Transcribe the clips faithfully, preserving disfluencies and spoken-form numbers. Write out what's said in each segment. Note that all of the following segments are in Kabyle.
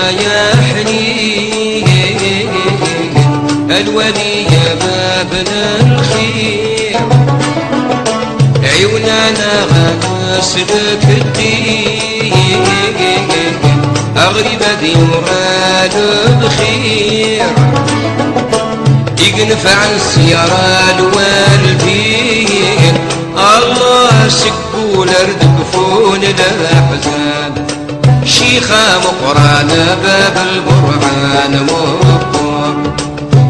يا حنين، الولي يا باب الخير، عيوننا غتسلك الدين، أغرب ذي مراد بخير، يقنف عن السيارة الوالدين، الله سكول أرد كفون الأحزان. شيخة مقرانة باب القرآن مقر،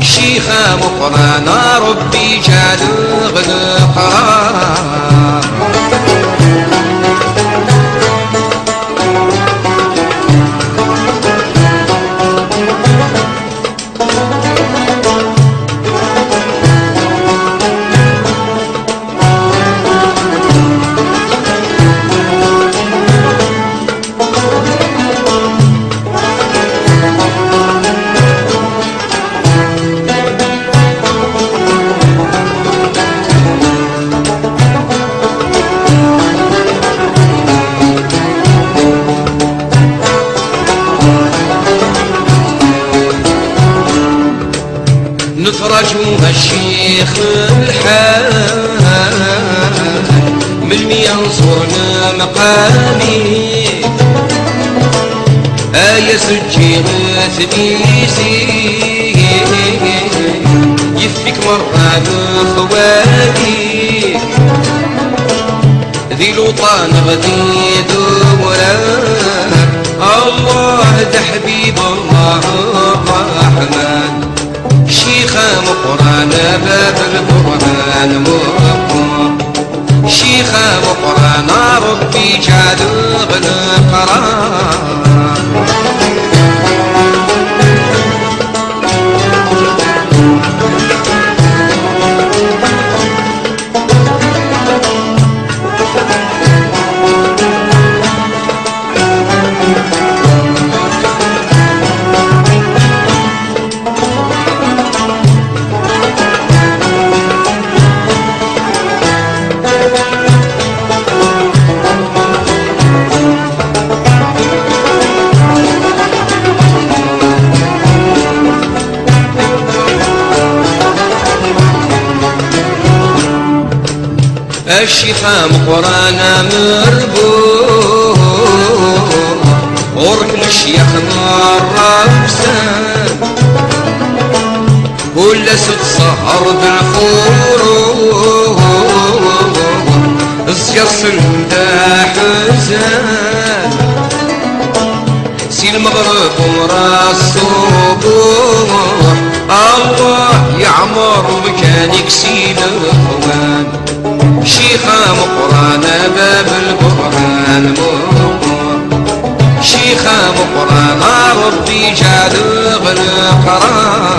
شيخة مقرانة ربي جعل غلقها. نتراجو الشيخ الحاج من مية نزور المقامي. آية سجيغ ثبيسي يفك مرة الخوالي. ذي لوطان غدي دورة، الله ذا حبيب الله الرحمن. شيخة مقرانة باب القرآن مقر، شيخة مقرانة ربي جعل غلقران. الشيخ مقران مربوح، غرك الشيخ مرة بسام، كل ست سهر بالخروج، الزير سند حزام. سي المغرب ومرا الصبوح، الله يعمر مكانك سي الاخوان. شيخة مقرانة باب القرآن مقر، شيخة مقرانة ربي جعل غلقران.